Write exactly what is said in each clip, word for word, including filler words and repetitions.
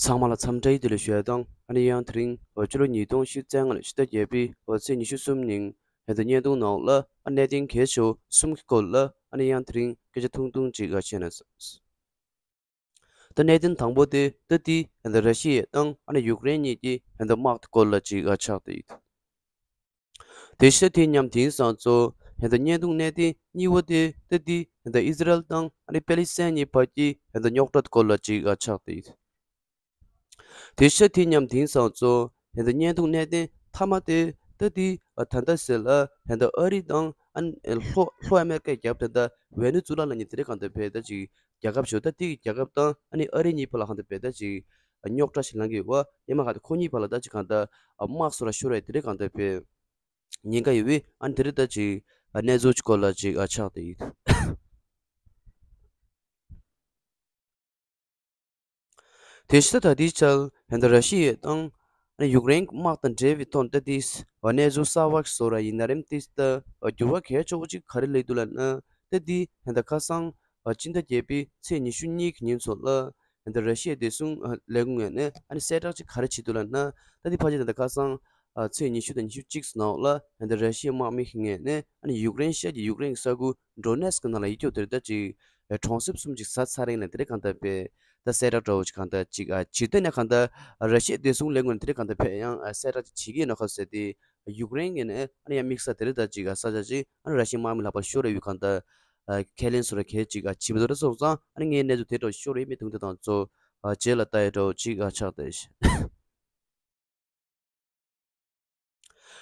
ཚང་མ་ལ་འཚམས་འདྲི་བདེ་ལེགས་ཞུ་ཡ་དང་། ཨ་ནི་ཡང་དེ་རིང་འོ་ཕྱི་ལོ་ཉིས་སྟོང་ཉི་ཤུ་རྩ་ལྔ་ལོའི་ཕྱི་ཟླ་བརྒྱད་པའི་འོ་ཚེས་ཉི་ཤུ་གསུམ་ཉིན་ཧན་ད་བརྙན་ཐུང་ནང་ལ་ཨ་གནད་དོན་གལ་ཆེ་བ་གསུམ་གྱི་སྐོར་ལ་ཨ་ནི་ཡང་དེ་རིང་སྐད་ཆ་ཐུང་ཐུང་ཅིག་ཨ་བཤད་ན་བསམས། ད་གནད་དོན་དང་པོ་དེ་ད་དེ་ཧན་ད་ར་ཤི་ཡ་དང་ཨ་ནི་ཡུཀ་རེན་གཉིས་ཀྱི་ཧན་ད་དམག་དེ་སྐོར་ལ་ཅིག་ཨ་ཆགས་བསྡད་ཡོད། དེ་ཤ་དེ་མཉམ་དེང་སང་ཚོ་ཧན་ད་བརྙན་ཐུང་གནད་དོན་གཉིས་པ་དེ་ད་དེ་ཧན་ད་ཨི་ཟི་རལ་དང་ཨ་ནི་པེ་ལི་སི་ཐན་གཉིས་བར་གྱི་ཧན་ད་རྙོག་དྲ་སྐོར་ལ་ཅིག་ཨ་ཆགས་བསྡད་ཡོད། དེ་ཤ་དེ་མཉམ་དེང་སང་ཚོ་ཧན་ད་བརྙན་ཐུང་གནད་དོན་མཐའ་མ་དེ་ད་དེ་ཨ་ད་ལྟ་ཟེར་ལ་ཧན་ད་ཨ་རི་དང་ཨ་ནི་ལྷོ་ལྷོ་ཨ་མེ་རི་ཀའི་རྒྱབ་ད་ད་ཝེ་ནེ་ཛུ་ལ་ལབ་མཁན་དེ་རིང་གང་ལྟར་བས་ད་ཅིག་རྒྱལ་ཁབ་ཤོ་ད་དེ་གི་རྒྱལ་ཁབ་དང་ཨ་ནི་ཨ་རི་གཉིས་བར་ལ་གང་ལྟར་བས་ད་ཅིག་རྙོག་དྲ་ཞིག་ལངས་ཀྱི་ཡོད་པ། ཡང་མ་གང་ལྟར་ཁོ་གཉིས་བར་ལ་ད་ཅིག་གང་ལྟར་དམག་སོགས་ལ་ཤོར་བས་དེ་རིང་གང་ལྟར་བས་ཉེན་ཁ་ཡོད་པས། ཨ་ནི་དེ་རིང་ད་ཅིག་གནས་ཚུལ་གྱི་སྐོར་ལ་ཅིག་ཨ་ཆགས་བསྡད་ཡོད། དེ་ཕྱི་ད་ལྟའི་ཆར་ཧན་ད་ར་ཤི་ཡ་དང་ཡུཀ་རེན་དམག་དང་འབྲེལ་བའི་ཐོག་ད་དེ་གནས་ཚུལ་གསར་བ་ཞིག་བཟོ་ར་ཡིན་ན་རེམ། དེ་ད་འགྱུར་བ་གལ་ཆེ་བོ་ཅིག་ག་རེ་སླེབས་འདུག་ལབ་ན། ད་དེ་ཧན་ད་ཁ་སང་སྤྱི་ཟླ་བརྒྱད་པའི་ཚེས་ཉི་ཤུ་གཉིས་ཀྱི་ཉིན་ཚོ་ལ་ཧན་ད་ར་ཤི་ཡའི་བདེ་སྲུང་ལས་ཁུངས་ངོས་ནས་ཨ་ནི་གསལ་བསྒྲགས་ཅིག་ག་རེ་བྱས་འདུག་ལབ་ན། ད་དེ་ཕལ་ཆེར་ད་ལྟ་ཁ་སང་ཚེས་ཉི་ཤུ་དང་ཉི་ཤུ་གཅིག་ནང་ལ་ཧན་ད་ར་ཤི་ཡའི་དམག་མི་ངོས་ནས་ཨ་ནི་ཡུཀ་རེན་ཤར་གྱི་ཡུཀ་རེན་གྱི་ས་ཁུལ་ཌོ་ནེ་སི་ཀི་ནང་ལ་ཡིད་སྐྱོ་དེར་ད་ཅིག་གྲོང་གསེབ་གསུམ་ཅིག་ཟ་ཚར་ཡིན་ལ། དེ་རིང་གང་ལྟར་བས་ད་གསལ་བསྒྲགས་འདྲ་བོ་ཅིག་གང་ལྟར་ཅིག་ཨ་ཇི་ལྟར་ན་གང་ལྟར་ར་ཤི་ཡའི་བདེ་སྲུང་ལས་ཁུངས་ནས་དེ་རིང་གང་ལྟར་བས་ཡང་ཨ་གསལ་བསྒྲགས་ཅིག་བྱེད་ཀྱི་ཡིན་ནོ་ཁ་ཟེར་ཏེ། ཡུཀ་རེན་གྱི་ནས་ཨ་ནི་ཡང་དམིགས་བསལ་དེ་རིང་ད་ཅིག་ཨ་ས་ཆ་ཅིག་ཨ་ནི་ར་ཤི་ཡའི་དམག་མི་ལག་པར་ཤོར་རེ་ཡོད་གང་ལྟར་ཨ་ཁས་ལེན་སོགས་ལ་གལ་ཅིག་ཨ་བྱེད་མི་འདུག་རེ་སོང་ཙང་། ཨ་ནི་ངའི་གནས་ཚུལ་དེ་འདྲ་བོ་ཤོར་རེ་མི་དུང་དེ་དང་ཚོ་ཨ་རྗེས་ལ་ལྟ་ཡ་འདྲ་བོ་ཅིག་ཨ་ཆགས་བསྡད་ཤག་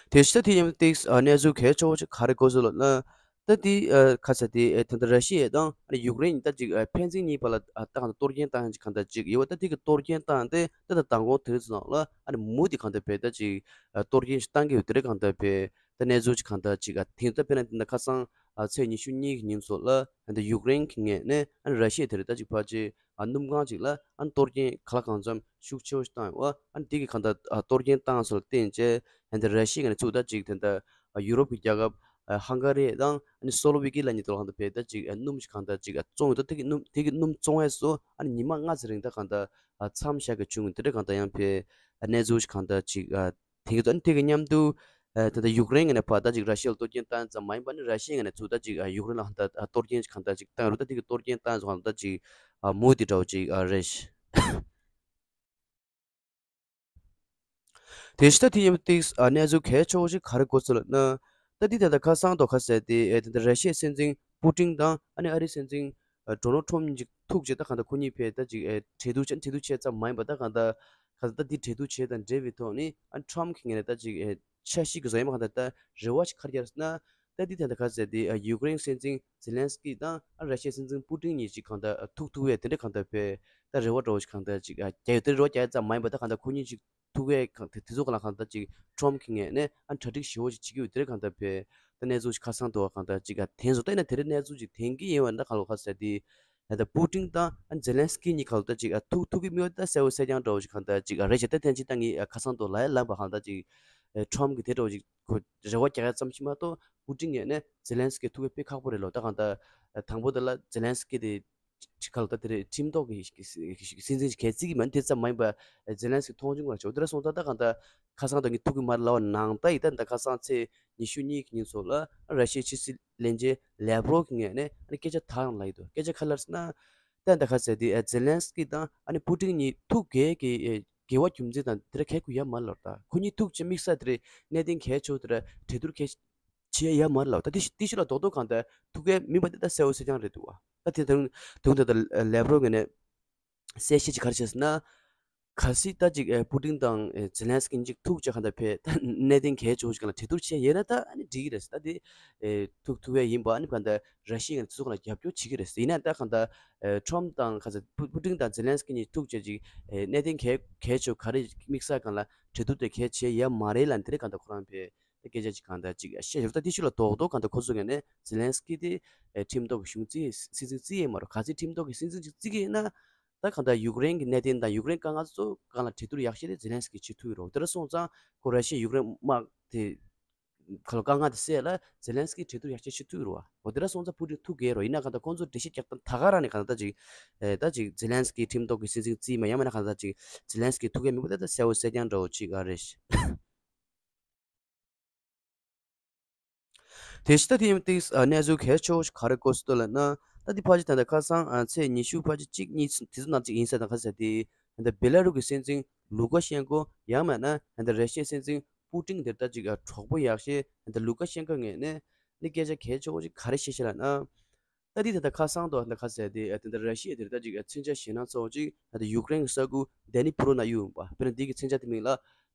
དེ་ཕྱི་ད་དེ་ཡང་ཏིག་ཨ་གནས་ཚུལ་གལ་ཆེ་བོ་ཅིག་ག་རེ་གོ་སོང་ལབ་ན། ད་དེ་ཨ་ཁ་ས་དེ་ཨ་ད་ལྟ་ར་ཤི་ཡ་དང་ཨ་ནི་ཡུཀ་རེན་གཉིས་ད་ཅིག་ཨ་ཕན་ཚུན་གཉིས་བར་ལ་ཨ་ད་གང་ལྟར་གཏོར་སྐྱོན་བཏང་ཡ་ཅིག་གང་ལྟར་ཅིག་ཡོད་པ། ད་དེ་གི་གཏོར་སྐྱོན་བཏང་སྟེ་ད་ད་མདང་དགོང་དེ་རིང་ཚོ་ནང་ལ་ཨ་ནི་མུ་དེ་གང་ལྟར་བས་ད་ཅིག་ཨ་གཏོར་སྐྱོན་ཞིག་བཏང་གི་ཡོད། དེ་རིང་གང་ལྟར་བས་ད་གནས་ཚུལ་ཅིག་གང་ལྟར་ཅིག་ཨ་དེང་ད་དཔེར་ན་དེ་འདྲ་ཁ་སང་ཨ་ཚེས་ཉི་ཤུ་གཉིས་ཀྱི་ཉིན་ཚོ་ལ་ད་ཡུཀ་རེན་གྱི་ངོས་ནས་ཨ་ནི་ར་ཤི་ཡ་དེ་རིང་ད་ཅིག་ཕལ་ཆེར་ཨ་སྣུམ་ཁང་ཅིག་ལ་ཨ་ནི་གཏོར་སྐྱོན་ག་ལ་གང་འཚམ་ཤུགས་ཆེ་བོ་ཞིག་བཏང་ཡོད་པ། ཨ་ནི་དེ་གི་གང་ལྟར་ཨ་གཏོར་སྐྱོན་བཏང་སོང་ལ་བརྟེན་བྱས་ཨ་ནི་ར་ཤི་ཡའི་ངོས་ནས་ཚུར་ད་ཅིག་དེ་འདྲ་ཨ་ཡུ་རོབ་ཀྱི་རྒྱལ་ཁབ་ཨ་ཧང་ག་རི་དང་ཨ་ནི་སོ་ལོ་ཝེ་ཀི་ལབ་མཁན་དེ་ལ་གང་ལྟར་བས་ད་ཅིག་ཨ་སྣུམ་ཞིག་གང་ལྟར་ཅིག་ཨ་བཙོང་ཡོད། ད་དེ་གི་སྣུམ་དེ་གི་སྣུམ་བཙོང་ཡས་སུ་ཨ་ནི་ཉི་མ་ལྔ་ཙམ་རིང་ད་གང་ལྟར་ཨ་མཚམས་བཞག་གི་བྱུང་། དེ་འདྲ་གང་ལྟར་ཡང་བས་ཨ་གནས་ཚུལ་ཞིག་གང་ལྟར་ཅིག་ཨ་དེ་གི་ད་ཨ་ནི་དེ་གི་མཉམ་དུ་ཨ་ད་ལྟ་ཡུཀ་རེན་ངོས་ནས་ཕར་ད་ཅིག་ར་ཤི་ཡ་ལ་གཏོར་སྐྱོན་བཏང་ཙམ་མ་ཡིན་པ་ནི་ར་ཤི་ཡའི་ངོས་ནས་ཚུར་ད་ཅིག་ཨ་ཡུཀ་རེན་ལ་ད་ཨ་གཏོར་སྐྱོན་ཞིག་གང་ལྟར་ཅིག་བཏང་ཡོད་རེད། ད་དེ་གི་གཏོར་སྐྱོན་བཏང་ཙམ་གང་ལྟར་ཅིག་ཨ་མུ་དེ་འདྲ་བོ་ཅིག་ཨ་རེད། དེ་ཕྱི་ད་དེ་ཡིན་ཏིག་ཨ་གནས་ཚུལ་གལ་ཆེ་བོ་ཞིག་ག་རེ་གོ་སོང་ལབ་ན། ད་འདི་ད་ལྟ་ཁ་སང་དུ་ཁ་གསལ་ཏེ་ཨེ་ད་ལྟ་ར་ཤི་ཡའི་སྲིད་འཛིན་པུ་ཏིན་དང་ཨ་ནི་ཨ་རིའི་སྲིད་འཛིན་ཨ་ཌོ་ནལ་ཁྲོམ་གཉིས་ཐུག་བྱས་ད་གང་ལྟར་ཁོ་གཉིས་ཕེ་ད་ཅིག་ཨེ་གྲོས་བསྡུར་བྱས། གྲོས་བསྡུར་བྱས་ཙམ་མ་ཡིན་པ་ད་གང་ལྟར་གང་ལྟར་ད་འདི་གྲོས་བསྡུར་བྱས་དང་འབྲེལ་བའི་ཐོག་ནས་ཨ་ནི་ཁྲོམ་གྱི་ངོས་ནས་ད་ཅིག་ཨེ་འཆར་གཞི་གི་བཟོ་ཡ་མ་གང་ལྟར་ད་རེ་བ་ཞིག་ག་རེ་བརྒྱབ་ཟེར་ན། ད་འདི་ད་ལྟ་ཁ་གསལ་ཏེ་ཨ་ཡུཀ་རེན་སྲིད་འཛིན་ཛེ་ལན་སི་ཀི་དང་ཨ་ར་ཤི་ཡའི་སྲིད་འཛིན་པུ་ཏིན་གཉིས་ཅིག་གང་ལྟར་ཨ་ཐུག་ཐུག་པའི་དེ་འདྲ་གང་ལྟར་ཕེ་ད་རེ་བ་འདྲ་བོ་ཞིག་གང་ལྟར་ཅིག་ཨ་རྒྱག་ཡོད། དེ་རེ་བ་རྒྱག་ཡ་ཙམ་མ་ཡིན་པ་ད་གང་ལྟར་ཁོ་གཉིས་ཅིག་ཐུག་པའི་གང་དེ་དེ་ཚོ་གང་ལ་གང་ལྟར་ཅིག་ཁྲོམ་གྱི་ངོས་ནས་ཨ་གྲ་སྒྲིག་ཞེ་བོ་ཞིག་བྱེད་ཀྱི་ཡོད། དེ་རེད་གང་ལྟར་བས་ད་གནས་ཚུལ་ཞིག་ཁ་སང་དུ་བ་གང་ལྟར་ཅིག་ཨ་འཐེན་སོང་། ད་ཡིན་ན་དེ་རིང་གནས་ཚུལ་ཅིག་འཐེན་གྱི་ཡིན་བ་ད་གང་ལ་ཁ་གསལ་ཏེ་ད་ལྟ་པུ་ཏིན་དང་ཨ་ཛེ་ལན་སི་ཀི་གཉིས་གང་ལ་ད་ཅིག་ཨ་ཐུག་ཐུག་གི་མི་བ་ད་གསལ་བོ་གསལ་རྐྱང་འདྲ་བོ་ཞིག་གང་ལྟར་ཅིག་ཨ་རེད་བྱས། ད་ཐེངས་ཅིག་ད་ངས་ཨ་ཁ་སང་དུ་ལ་ཡ་ལབ་པ་གང་ལྟར་ཅིག་ཨ་ཁྲོམ་གྱི་དེ་འདྲ་བོ་ཞིག་ཁོ་རེ་བ་རྒྱག་ཡ་ཙམ་ཞིག་མ་གཏོགས་པུ་ཏིན་ངོས་ནས་ཛེ་ལན་སི་ཀི་ཐུག་པའི་དཔེ་ཁག་པོ་རེད་ལོ། ད་གང་ལྟར་ཨ་དང་པོ་དེ་ལ་ཛེ་ལན་སི་ཀི་དེ། ཁ་ལ་ད་དེ་རེད། ཁྲིམས་ཐོག་གི་སྲིད་འཛིན་གྱི་གལ་སྲིད་ཀྱི་མ་ནི་དེ་ཙམ་མ་ཡིན་པ་ཛེ་ལན་སི་ཀི་མཐོང་ཆུང་བར་བྱས་འོ་དེ་འདྲ་སོང་ཙང་ད་གང་ལྟར་ཁ་སང་ད་ངས་ཐུག་གི་མ་རེད་ལབ་པ་ནང་ལྟར་ཡིན། ད་ད་ཁ་སང་ཚེས་ཉི་ཤུ་གཉིས་ཀྱི་ཉིན་ཚོ་ལ་ར་ཤི་ཡའི་ཕྱི་སྲིད་བློན་ཆེན་ལེབ་རོབ་ཀྱི་ངོས་ནས་ཨ་ནི་སྐད་ཆ་དག་ཡང་ལབ་ཡོད་འདུག་སྐད་ཆ་ག་རེ་ལབ་ཟེར་ན། ད་ད་ཁ་ཟེར་དེ་ཨ་ཛེ་ལན་སི་ཀི་དང་ཨ་ནི་པུ་ཏིན་གཉིས་ཐུག་གས་ཀྱི་ཨེ་འགལ་བ་རྒྱུ་མཚན་དང་དེ་འདྲ་གལ་དགོས་ཡ་མ་རེད་ལབ། ད་ཁོ་གཉིས་ཐུག་བྱས་དམིགས་བསལ་དེ་འདྲའི་གནད་དོན་གལ་ཆེ་བོ་དེ་འདྲ་གྲོས་བསྡུར་གལ་བྱེད་ཡ་མ་རེད་ལབ། ད་དེ་དེ་ཤུ་ལ་རྡོག་རྡོག་གང་ལྟར་ཐུག་གས་མིན་པ་དེ་ད་གསལ་བོ་གསལ་རྐྱང་རེད་འདུག་བ། ད་དེ་དང་དུང་ད་ད་ལེབ་རོབ་ངོས་ནས་གསལ་བཤད་ཅིག་ག་རེ་བྱས་ཟེར་ན། གལ་སྲིད་ད་ཅིག་ཨེ་པུ་ཏིན་དང་ཨེ་ཛེ་ལན་སི་ཀི་གཉིས་ཐུག་བྱས་གང་ལྟར་ཕེ་ད་གནད་དོན་གལ་ཆེ་བོ་ཞིག་ལ་གྲོས་བསྡུར་བྱས་ཡོད་ན་ད་ཨ་ནི་འགྲིག་གི་རེད་ཟེར། ད་དེ་ཨེ་ཐུག་ཐུག་ཡ་ཡིན་པ་ཨ་ནི་གང་ལྟར་ར་ཤི་ཡ་ངོས་ནས་དེ་ཚོ་གང་ལ་རྒྱབ་སྐྱོར་བྱེད་ཀྱི་རེད་ཟེར། ཡིན་ན་ད་གང་ལྟར་ཨེ་ཁྲོམ་དང་ག་ཚོད་པུ་པུ་ཏིན་དང་ཛེ་ལན་སི་ཀི་གཉིས་ཐུག་བྱས་ཅིག་ཨེ་གནད་དོན་གལ་གལ་ཆེ་བོ་ག་རེ་དམིགས་བསལ་གང་ལ་གྲོས་བསྡུར་དེ་གལ་ཆེ་ཡ་མ་རེད་ལབ་ནས་དེ་རིང་གང་ལྟར་ཁོ་རང་ཕེ། ད་སྐད་ཆ་ཅིག་གང་ལྟར་ཅིག་བཤད་ཞོར་ད་དེ་ཤུ་ལ་རྡོག་རྡོག་གང་ལྟར་ཁོ་ཚོ་ངོས་ནས་ཛེ་ལན་སི་ཀི་དེ་ཨེ་ཁྲིམས་ཐོག་གི་གཞུང་བརྩི་སྲིད་འཛིན་བརྩི་ཡས་མ་རེད། གལ་སྲིད་ཁྲིམས་ཐོག་གི་སྲིད་འཛིན་ཅིག་བརྩི་གི་ཡིན་ན་ད་གང་ལྟར་ཡུཀ་རེན་གྱི་གནད་དོན་དང་ཡུཀ་རེན་དཀའ་ངལ་ཚོ་སྒང་ལ་གྲོས་བསྡུར་ཡག་ཤོས་དེ་ཛེ་ལན་སི་ཀི་བྱེད་ཐུབ་ཀྱི་རེད། དེ་འདྲ་སོང་ཙང་ཁོ་ར་ཤི་ཡ་ཡུཀ་རེན་དམག་དེ་ད་ ཁ་ལོ་དཀའ་ངལ་དེ་སེལ་ལ་ཛེ་ལན་སི་ཀི་གྲོས་བསྡུར་ཡག་ཤོས་བྱེད་ཐུབ་རེད་བ། འོ་དེ་འདྲ་སོང་ཙང་པུ་ཏིན་ཐུགས་དགྱེས་རོ། ཡིན་ན་གང་ལྟར་ཁོང་ཚོ་འགྲེལ་བཤད་རྒྱག་སྟངས་ད་ག་རང་ནས་གང་ལྟར་ད་ཅིག་ཨེ་ད་ཅིག་ཛེ་ལན་སི་ཀི་ཁྲིམས་ཐོག་གི་སྲིད་འཛིན་རྩིས་མ་ཡང་མིན་ན་གང་ལྟར་ཅིག་ཛེ་ལན་སི་ཀི་ཐུགས་དགྱེས་མི་འདུག་ད་ད་གསལ་བོ་གསལ་རྐྱང་འདྲ་བོ་ཅིག་ཨ་རེད། དེ་ཕྱི་ད་དེ་ཡིན་ཏིག་ཨ་གནས་ཚུལ་གལ་ཆེ་བོ་ཞིག་ག་རེ་གོ་སྲིད་ལབ་ན། ད་དེ་ཕལ་ཆེར་ད་ལྟ་ཁ་སང་ཨ་ཚེས་ཉི་ཤུ་ཕལ་ཆེར་གཅིག་གཉིས་དེ་ཚོ་ནང་གཅིག་ཡིན་ས་དང་ཁ་ས་དེ་ད་ལྟ་བེ་ལ་རུ་གི་སྲིད་འཛིན་ལུ་ཀ་ཤན་ཀོ་ཡང་མིན་ན་ད་ལྟ་ར་ཤི་ཡའི་སྲིད་འཛིན་པུ་ཏིན་དེར་ད་ཅིག་ཨ་གྲོགས་པོ་ཡག་ཤོས་ད་ལྟ་ལུ་ཀ་ཤན་ཀོ་ངོས་ནས་ནི་སྐད་ཆ་གལ་ཆེ་བོ་ཞིག་ག་རེ་བཤད་ཤེས་ལབ་ན། ད་དེ་ད་ལྟ་ཁ་སང་དུ་ད་ལྟ་ཁ་ས་དེ་ད་ལྟ་ར་ཤི་ཡ་དེར་ད་ཅིག་ཨ་མཚོན་ཆ་བཞེས་གནང་ཚོགས་ཅིག་ད་ལྟ་ཡུཀ་རེན་གྱི་ས་ཁུལ་ཌེ་ནི་པྲོ་ན་ཡོད་པ་དཔེར་ན་འདི་གི་མཚོན་ཆ་དེ་མིང་ལ་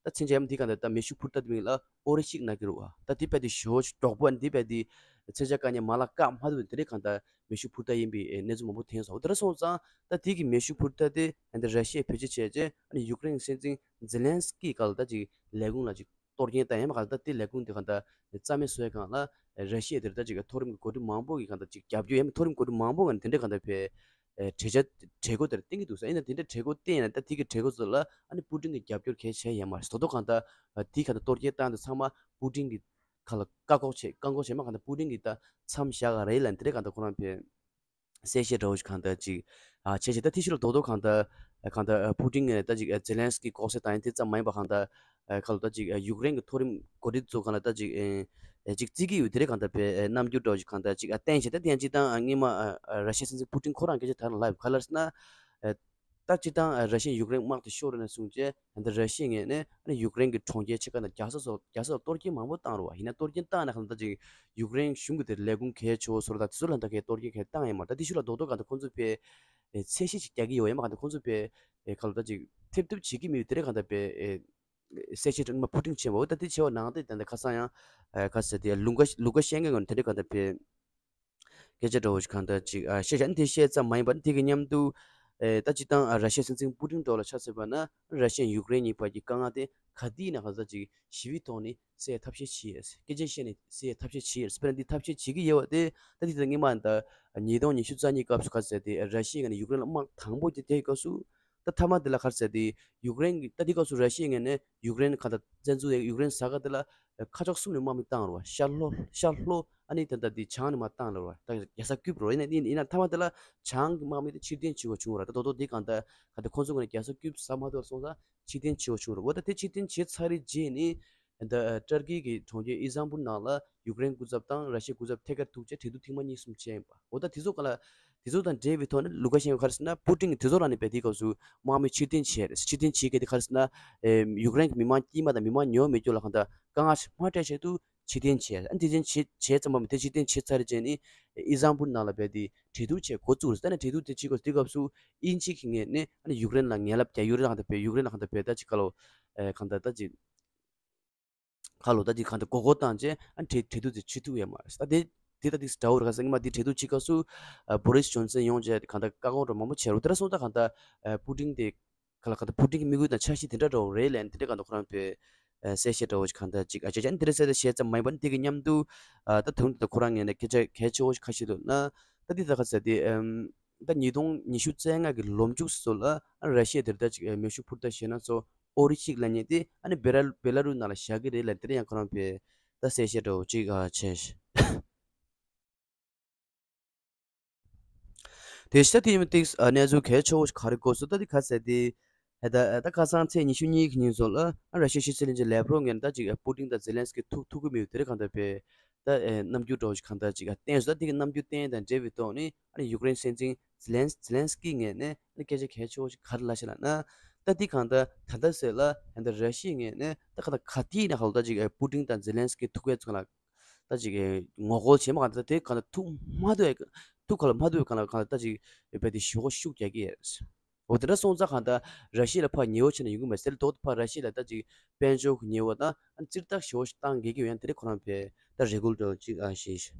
ད་མཚོན་ཆ་ཡམ་འདི་གང་ལྟར་ད་མེ་ཤུགས་འཕུར་རྟ་དེ་མིང་ལ་ཨོ་རི་ཤིག་ན་གི་རུ་བ། ད་འདི་པའི་དེ་ཞོ་མགྱོགས་པོ་འདི་པའི་དེ་མཚོན་ཆ་བཀག་ཉེ་མ་ལག་བཀག་མ་ཐུབ་དེ་རེད། གང་ལྟར་མེ་ཤུགས་འཕུར་རྟ་ཡིན་པའི་གནས་ཚུལ་མང་པོ་ཐོན་སོང་། འོ་དེ་འདྲ་སོང་ཙང་ད་འདི་གི་མེ་ཤུགས་འཕུར་རྟ་དེ་ད་ལྟ་ར་ཤི་ཡས་བེད་སྤྱོད་བྱས་རྗེས་ཨ་ནི་ཡུཀ་རེན་གྱི་སྲིད་འཛིན་ཛེ་ལན་སི་ཀི་སྒང་ལ་ད་ཅིག་ལས་ཁུངས་ལ་ཅིག་གཏོར་སྐྱོན་བཏང་ཡ་མ་གང་ལྟར་དེ་ལས་ཁུངས་དེ་གང་ལྟར་རྩ་མེད་བཟོ་ཡ་སྒང་ལ་ར་ཤི་ཡ་དེར་ད་ཅིག་མཐོ་རིམ་གྱི་འགོ་ཁྲིད་མང་པོ་གིས་གང་ལྟར་ཅིག་རྒྱབ་སྐྱོར་ཡ་མཐོ་རིམ་འགོ་ཁྲིད་མང་པོ་གིས་དེ་འདྲའི་གང་ལྟར་བས་གྲོས་འཆར་གྲོས་འགོ་དེར་བཏིང་གི་འདུག་ས། ཡིན་ན་དེ་འདྲའི་གྲོས་འགོ་བཏིང་ཡ་ན་ད་དེ་གི་གྲོས་འགོ་ཚོ་ལ་ཨ་ནི་པུ་ཏིན་གྱི་རྒྱབ་སྐྱོར་གལ་ཆེ་ཡ་མ་རེད། ད་དུང་གང་ལྟར་དེ་གང་ལྟར་གཏོར་སྐྱོན་བཏང་དུས་ཚང་མ་པུ་ཏིན་གྱི་ཁ་ལ་བཀག་འགོག་བྱེད་བཀག་འགོག་བྱེད་མ་གང་ལྟར་པུ་ཏིན་གྱིས་ད་མཚམས་བཞག་ག་རེད་ལབ་དེ་འདྲའི་གང་ལྟར་ཁོ་རང་བས་གསལ་བཤད་འདྲ་བོ་ཞིག་གང་ལྟར་ཅིག་ཨ་བྱས་བྱས་ད་དེ་ཕྱི་ལ་རྡོག་རྡོག་གང་ལྟར་ཨ་གང་ལྟར་ཨ་པུ་ཏིན་ངོས་ནས་ད་ཅིག་ཨ་ཛེ་ལན་སི་ཀི་ལྐོག་ཟ་བཏང་ཡ་དེ་ཙམ་མ་ཡིན་པ་གང་ལྟར་ཨ་ག་ལ་ད་ཅིག་ཨ་ཡུཀ་རེན་གྱི་མཐོ་རིམ་འགོ་ཁྲིད་ཚོ་གང་ལ་ད་ཅིག་ཨ་ཅིག་བརྩི་གི་ཡོད་དེ་རེད། གང་ལྟར་བས་ཨ་རྣམ་འགྱུར་འདྲ་བོ་ཞིག་གང་ལྟར་ཅིག་ཨ་བསྟན་བྱས་ད་དེ་ཡང་སྤྱིར་བཏང་ཨ་སྔོན་མ་ཨ་ཨ་ར་ཤི་ཡའི་སྲིད་འཛིན་པུ་ཏིན་ཁོ་རང་སྐད་ཆ་དག་ལ་ལབ་ག་ལ་ཟེར་ན་ཨ་ད་སྤྱིར་བཏང་ཨ་ར་ཤི་ཡས་ཡུཀ་རེན་དམག་དེ་ཤོར་ནས་བཟུང་བྱས། ད་ལྟ་ར་ཤི་ཡ་ངོས་ནས་ཨ་ནི་ཡུཀ་རེན་གྱི་གྲོང་ཁྱེར་ཆེ་ཁག་དང་རྒྱལ་ས་སོགས་རྒྱལ་ས་སོགས་གཏོར་སྐྱོན་མང་པོ་བཏང་རེད་བ། ཡིན་ན་གཏོར་སྐྱོན་བཏང་ནས་གང་ལྟར་ཅིག་ཡུཀ་རེན་གཞུང་གི་དེར་ལས་ཁུངས་གལ་ཆེ་བོ་སོགས་ད་དེ་ཚོ་ལ་ད་གའི་གཏོར་སྐྱོན་གལ་བཏང་ཡོད་མ་རེད། ད་དེ་ཕྱི་ལ་རྡོག་རྡོག་གང་ལྟར་ཁོང་ཚོས་པའི་ཨེ་ཚད་གཞི་ཞིག་རྒྱག་གི་ཡོད་ཡིན་མ་གང་ལྟར་ཁོང་ཚོས་པའི་ཨེ་ག་ལ་ད་ཅིག་ཐེབས་ཐུབ་བྱེད་ཀྱི་མེད་དེ་རེད། གང་ལྟར་པའི་ཨེ་གསལ་བཤད་ཀྲང་མ་པུ་ཏིན་བྱས་པ་འོ་ད་དེ་བྱས་པ་ནང་དེ་ད་ལྟ་ཁ་སང་ཡང་ཨེ་ག་ཟེར་དེ་ལུ་ཀ་ལུ་ཀ་ཤན་ཀོ་ངོས་ནས་དེ་འདྲའི་གང་ལྟར་པའི། སྐད་ཆ་འདྲ་བོ་ཞིག་གང་ལྟར་ཅིག་ཨ་བཤད་བཞག་ནི་དེ་བཤད་ཙམ་མ་ཡིན་པར་དེ་གི་མཉམ་དུ་ཨེ་ད་སྤྱིར་བཏང་ཨ་ར་ཤི་ཡའི་སྲིད་འཛིན་པུ་ཏིན་འགྲོ་ལ་ཆ་མཚོན་པ་ན་ར་ཤི་ཡ་ཡུཀ་རེན་གཉིས་བར་གྱི་དཀའ་ངལ་དེ་ག་དུས་ཡིན་ན་གང་ཟག་ཅིག་ཞི་བའི་ཐོག་ནས་སེལ་ཐབས་ཤེས་བྱེད་ཡས། སྐད་ཆ་བཤད་ནས་སེལ་ཐབས་ཤེས་བྱེད་ཡས། དཔེར་ན་འདི་ཐབས་ཤེས་བྱེད་ཀྱི་ཡོད་པ་དེ་ད་དེ་ད་སྔོན་མ་ད་ཉིས་སྟོང་ཉི་ཤུ་རྩ་གཉིས་སྐབས་སུ་ག་ཟེར་དེ་ར་ཤི་ཡ་ངོས་ནས་ཡུཀ་རེན་ལ་དམག་དང་པོ་དེ་དེའི་སྐབས་སུ། ད་མཐའ་མ་དེ་ལ་ག་རེ་ཟེར་དེ་ཡུཀ་རེན་གྱི་ད་དེ་སྐབས་སུ་ར་ཤི་ཡའི་ངོས་ནས་ཡུཀ་རེན་ག་ད་བཙན་འཛུལ་ཡུཀ་རེན་ཟ་ག་དེ་ལ་ཁ་ཕྱོགས་གསུམ་ནས་དམག་མི་བཏང་རུ་བ། ཤར་ལྷོ་ཤར་ལྷོ་ཨ་ནི་ད་ད་དེ་བྱང་ནས་མར་བཏང་རུ་བ། ད་རྒྱལ་ས་ཀིབ་རུ་ཡིན་ན་ཡིན་ན་མཐའ་མ་དེ་ལ་བྱང་གི་དམག་མི་དེ་ཕྱིར་འཐེན་བྱེད་དགོས་བྱུང་ར། ད་དོ་དོ་དེ་གང་ད་ག་ད་ཁོང་ཚོ་ངོས་ནས་རྒྱལ་ས་ཀིབ་ཟ་མ་ཐུབ་པ་སོང་ཙང་ཕྱིར་འཐེན་བྱེད་དགོས་བྱུང་ར། འོ་ད་དེ་ཕྱིར་འཐེན་བྱས་ཚར་རེད་རྗེས་ནས། ད་ཏུར་ཀི་གི་གྲོང་ཁྱེར་ཨི་ཟམ་པུར་ནང་ལ་ཡུཀ་རེན་སྐུ་ཚབ་དང་ར་ཤི་ཡའི་སྐུ་ཚབ་ཐད་ཀར་ཐུག་བྱས་གྲོས་བསྡུར་ཐེངས་མ་གཉིས་གསུམ་བྱས་ཡིན་པ། འོ་ད་དེ་ཚོ་ག་ལ་དེ་ཚོ་དང་འབྲེལ་བའི་ཐོག་ནས་ལུ་ཀ་ཤན་ཀོ་ག་རེ་ཟེར་ན་པུ་ཏིན་གྱིས་དེ་ཚོ་རང་ནས་བས་དེའི་སྐབས་སུ་དམག་མི་ཕྱིར་འཐེན་བྱས་རེད། ཕྱིར་འཐེན་བྱེད་མཁན་དེ་ག་རེ་ཟེར་ན་ཨེ་ཡུཀ་རེན་གྱི་མི་མང་དཀྱུས་མ་དང་མི་མང་ཉུང་མེད་ཀྱོག་ལ་གང་ལྟར་དཀའ་ངལ་མ་སྤྲད་ཆེད་དུ་ཕྱིར་འཐེན་བྱས། ཨ་ནི་དེ་བཞིན་བྱས་བྱས་ཙམ་པ་མ་དེ་ཕྱིར་འཐེན་བྱས་ཚར་རྗེས་ནས་ཨི་ཟམ་པུར་ནང་ལ་བས་དེ་གྲོས་བསྡུར་བྱས་འགོ་བཙུགས་རེད། ད་ནི་གྲོས་བསྡུར་དེ་བྱེད་དགོས་དེའི་སྐབས་སུ་དབྱིན་ཇི་གི་ངོས་ནས་ཨ་ནི་ཡུཀ་རེན་ལ་ངན་ལབ་རྒྱག་ཡུཀ་རེན་ལ་གང་ལྟར་བས་ཡུཀ་རེན་ལ་གང་ལྟར་བས་ད་ཅིག་ག་ལོ་ཨེ་གང་ལྟར་ད་ཅིག་ཁ་ལོ་ད་ཅིག་གང་ལྟར་མགོ་སྐོར་བཏང་རྗེས་ཨ་གྲོས་གྲོས་བསྡུར་དེ་བྱེད་ཐུབ་ཡོད་མ་རེད། ད་དེ་དེ་ད་ཏིག་འདྲ་བོ་རེད། ག་ཟེར་སྔོན་མ་དེ་གྲོས་བསྡུར་བྱེད་སྐབས་སུ་ཨ་བོ་རིས་ཇོན་སན་ཡོང་རྗེས་གང་ལྟར་བཀའ་དགོངས་འདྲ་མང་པོ་བྱས་རེད། དེ་འདྲ་སོང་ཙང་གང་ལྟར་ཨ་པུ་ཏིན་དེ་ག་ལ་གང་ལྟར་པུ་ཏིན་གྱི་དམིགས་ཡུལ་དང་འཆར་གཞི་དེ་འདྲ་འདྲ་བོ་རེད་ལབ་དེ་འདྲ་གང་ལྟར་ཁོ་རང་བས་ཨ་གསལ་བཤད་འདྲ་བོ་ཞིག་གང་ལྟར་ཅིག་ཨ་བྱས་བྱས་ཨ་ནི་དེ་འདྲ་གསལ་བཤད་བཤད་ཙམ་མ་ཡིན་པར་དེ་གི་མཉམ་དུ་ཨ་ད་དུང་ད་ཁོ་རང་ངོས་ནས་སྐད་ཆ་གལ་ཆེ་བོ་ཞིག་ཁ་ཤས་འདུག་ན་ད་དེ་ད་ག་ཟེར་དེ་ཨམ། ད་ཉིས་སྟོང་ཉི་ཤུ་རྩ་ལྔ་གི་ལོ་མཇུག་སོགས་ལ་ཨ་ར་ཤི་ཡ་དེར་ད་ཅིག་མེ་ཤུགས་འཕུར་མདའ་བཞེས་ན་སོགས་ཨོ་རི་ཤིག་ལབ་མཁན་དེ་ཨ་ནི་བེ་ར་བེ་ལ་རུ་ནང་ལ་བཞག་གི་རེད་ལབ་དེ་འདྲ་ཡང་ཁོ་རང་བས་ད་གསལ་བཤད་འདྲ་བོ་ཅིག་ཨ་བྱས། དེ་ཤ་དེ་ཡིན་ཏིག་ཨ་གནས་ཚུལ་གལ་ཆེ་བོ་ཞིག་ག་རེ་གོ་སོང་ད་དེ་ག་ཟེར་དེ། ད་ད་ཁ་སང་ཚེས་ཉི་ཤུ་གཉིས་ཀྱི་ཉིན་སོགས་ལ་ཨ་ར་ཤི་ཡའི་ཕྱི་སྲིད་བློན་ཆེན་ལེབ་རོབ་ངོས་ནས་ད་ཅིག་པུ་ཏིན་དང་ཛེ་ལན་སི་ཀི་ཐུག་ཐུག་གི་མེད་པ་དེ་འདྲ་གང་ལྟར་བས། ད་ཨེ་རྣམ་འགྱུར་འདྲ་བོ་ཞིག་གང་ལྟར་ཅིག་ཨ་བསྟན་སོང་། ད་དེ་གི་རྣམ་འགྱུར་བསྟན་དང་འབྲེལ་བའི་ཐོག་ནས་ཨ་ནི་ཡུཀ་རེན་སྲིད་འཛིན་ཛེ་ལན་ཛེ་ལན་སི་ཀི་ངོས་ནས་ཨ་ནི་སྐད་ཆ་གལ་ཆེ་བོ་ཞིག་ག་རེ་ལབ་ཤག་ལབ་ན། ད་དེ་གང་ལྟར་ད་ལྟ་ཟེར་ལ་ད་ལྟ་ར་ཤི་ཡའི་ངོས་ནས་ད་གང་ལྟར་ག་དུས་ཡིན་ན་གང་ལྟར་ད་ཅིག་ཨེ་པུ་ཏིན་དང་ཛེ་ལན་སི་ཀི་ཐུག་པའི་ཚོགས་ལ་ད་ཅིག་ཨེ་ངོ་རྒོལ་བྱེད་མ་གང་ལྟར་དེ་གང་ལྟར་ཐུག་མ་ཐུག་ཐུག་ག་ལ་མ་ཐུག་གང་ལ་གང་ལྟར་ད་ཅིག་ཨེ་བས་དེ་ཞེ་པོ་ཤུགས་རྒྱག་གི་ཡོད། འོ་དེ་འདྲ་སོང་ཙང་གང་ལྟར་ར་ཤི་ཡ་ལ་ཕར་ཉེ་བོ་བྱས་ན་ཡོང་གི་མ་རེད་ཟེར་ལ་དོག་ཏུ་ཕར་ར་ཤི་ཡ་ལ་ད་ཅིག་དཔལ་འབྱོར་གྱི་ཉེ་བོ་དང་ཨ་ནི་རྩིས་རྟགས་ཞེ་བོ་ཞིག་བཏང་དགོས་ཀྱི་ཡོད་ཡང་དེ་རེད་ཁོ་རང་བས་ད་རེ་སྐུལ་འདྲ་བོ་ཅིག་ཨ་ཞེས།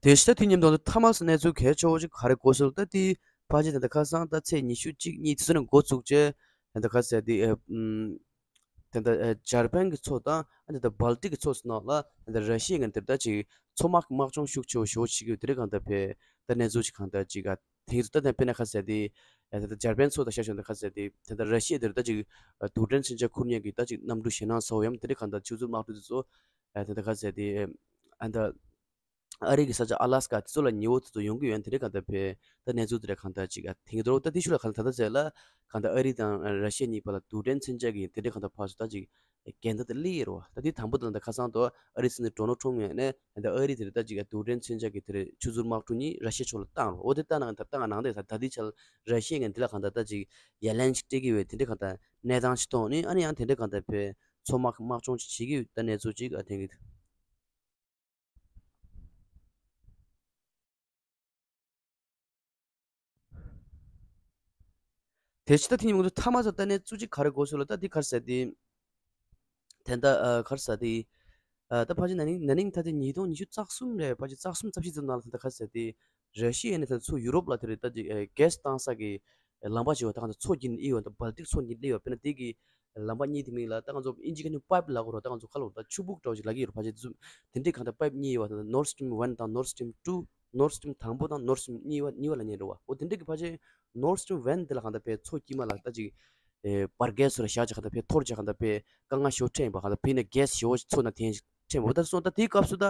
དེ་ཤ་དེ་མཉམ་དུ་ཐ་མ་སུ་གནས་ཚུལ་གལ་ཆེ་བོ་ཅིག་ག་རེ་གོ་སོང་ད་དེ་ཕལ་ཆེར་ད་ལྟ་ཁ་སང་ད་ཚེས་ཉི་ཤུ་གཅིག་གཉིས་དེ་ཚོ་ནས་འགོ་བཙུགས་རྗེས་ད་ལྟ་ཁ་ས་དེ་ཨ་ཨམ། དེ་འདྲ་ཨ་འཇར་པན་གྱི་མཚོ་དང་ཨ་ནི་ད་སྦལ་ཏིག་གི་མཚོ་ཚོ་ནང་ལ་ཨ་ནི་ད་ར་ཤི་ཡ་ངོས་ནས་དེ་འདྲ་ཅིག་མཚོ་དམག་གི་དམག་སྦྱོང་ཤུགས་ཆེ་བོ་ཞེ་པོ་བྱེད་ཀྱི་ཡོད་དེ་རེད་གང་ལྟར་བས་ད་གནས་ཚུལ་ཅིག་གང་ལྟར་ཅིག་ཨ་དེང་དུ་ད་ལྟ་དཔེར་ན་ཁ་ས་དེ་ ཨ་ད་ལྟ་འཇར་པན་ཚོ་དང་ཤ་ཤོ་འདི་ག་ཟེར་དེ་ད་ལྟ་ར་ཤི་ཡ་དེར་ད་ཅིག་རྡུལ་ཕྲན་མཚོན་ཆ་ཁུར་མཁན་གྱི་ད་ཅིག་གནམ་གྲུ་ཞེད་སྣང་ཚ་བོ་ཡམ་དེ་འདྲ་གང་ལྟར་ཆུ་མཛོད་དམག་གྲུ་དེ་ཚོ་ཨ་ད་ལྟ་ག་ཟེར་དེ་ཨ་ད་ཨ་རི་གི་ས་ཆ་ཨ་ལ་སི་ཀ་དེ་ཚོ་ལ་ཉེ་བོ་དེ་ཚོ་ཡོང་གི་ཡོད་དེ་འདྲ་གང་ལྟར་བས་ད་གནས་ཚུལ་དེ་འདྲ་གང་ལྟར་ཅིག་ཨ་ཐེངས་དོ་ད་དེ་ཤུ་ལ་གང་ལྟར་ད་ལྟ་ཟེར་ལ་གང་ལྟར་ཨ་རི་དང་ར་ཤི་ཡ་གཉིས་བར་ལ་རྡུལ་ཕྲན་མཚོན་ཆ་གི་དེ་འདྲ་གང་ལྟར་ཕར་ཚུར་ད་ཅིག་འགལ་ཟླ་དེ་སླེབས་ཡོད་རེད་བ། ད་དེ་དང་པོ་དང་ད་ཁ་སང་དུ་ཨ་རི་སྲིད་འཛིན་ཌོ་ནལ་ཊམ་ཡང་ནས་ད་ཨ་རི་དེ་རེད་ད་ཅིག་རྡུལ་ཕྲན་མཚོན་ཆ་གི་དེ་རེད་ཆུ་མཛོད་དམག་གྲུ་གཉིས་ར་ཤི་ཡ་ཕྱོགས་ལ་བཏང་རོགས། འོ་དེ་བཏང་ནང་ད་བཏང་ནང་དེ་ད་ད་ལྟའི་ཆར་ར་ཤི་ཡ་ངན་དེ་ལ་གང་ལྟར་ད་ཅིག་ཡ་ལན་ཅིག་སྤྲད་ཀྱི་ཡོད་དེ་འདྲ་གང་ལྟར་གནས་སྟངས་ཅིག་གཏོང་ནས་ཨ་ནི་ཡང་དེ་འདྲ་གང་ལྟར་བས་མཚོ་དམག་དམག་སྦྱོང་ཅིག་བྱེད་ཀྱི་ཡོད་ད་གནས་ཚུལ་ཅིག་ཨ་ཐེངས་ཀྱི། དེ་ཕྱི་ད་དེ་ཉིན་ང་ཚོ་ཐ་མ་ཚོ་ལྟ་ནས་བཙུགས་ཅིག་ག་རེ་དགོས་སོ་ལ་ད་འདི་ག་རེ་ཟེར་ཏེ། དེ་འདྲ་ཨ་ག་རེ་ཟེར་ཏེ། ཨ་ད་ཕལ་ཆེར་ན་ནིང་ན་ནིང་ད་དེ་ཉིས་སྟོང་ཉི་ཤུ་རྩ་གསུམ་རེད། ཕལ་ཆེར་རྩ་གསུམ་རྩ་བཞི་ཙམ་ནང་ལ་དེ་འདྲ་ག་རེ་ཟེར་ཏེ། ར་ཤི་ཡ་ནས་ད་ཚུར་ཡུ་རོབ་ལ་དེ་རེད་ད་ཅིག་ཨ་གྷེ་སི་བཏང་ས་གི་ལམ་པ་ཞིག་ཡོད་ད་གང་ཚོ་མཚོ་བརྒྱུད་ནས་ཨི་ཡོད་ད་བལ་ཏིག་མཚོ་བརྒྱུད་ནས་ཨི་ཡོད་དཔེར་ན་དེ་གི་ལམ་པ་གཉིས་དེ་མིན་ལ་ད་ང་ཚོ་ཨིན་ཇི་ག་ནས་པའིབ་ལབ་དགོས་རེད། ད་ང་ཚོ་ཁ་ལོ་ད་ཆུ་སྦུག་འདྲ་བོ་ཞིག་ལབ་ཀྱི་ཡོད་རེད། ཕལ་ཆེར་དེ་ཚོ་དེ་འདྲའི་གང་ལྟར་པའིབ་གཉིས་ཡོད་པ་དང་Nord Stream one དང་Nord Stream two Nord Stream དང་པོ་དང་Nord Stream གཉིས་པ་གཉིས་པ་ལབ་མཁན་རེད་བ། འོ་དེ་འདྲ་གི་ཕལ་ཆེར་Nord Stream one དེ་ལ་གང་ལྟར་པའི་མཚོ་དཀྱིལ་མ་ལ་ད་ཅིག་ཨེ་བར་བརྒལ་སོ་ར་བཞག་ཅིག་གང་ལྟར་པའི་འཐོར་ཅིག་གང་ལྟར་པའི་དཀའ་ངལ་ཞེ་པོ་འཕྲད་ཡིན་པ། གང་ལྟར་པའི་ན་གྷེ་སི་ཞེ་པོ་མཚོ་ནང་འཐེན་འཕྲད་མ་འོ་ད་སོང་ད་དེའི་སྐབས་སུ་ད་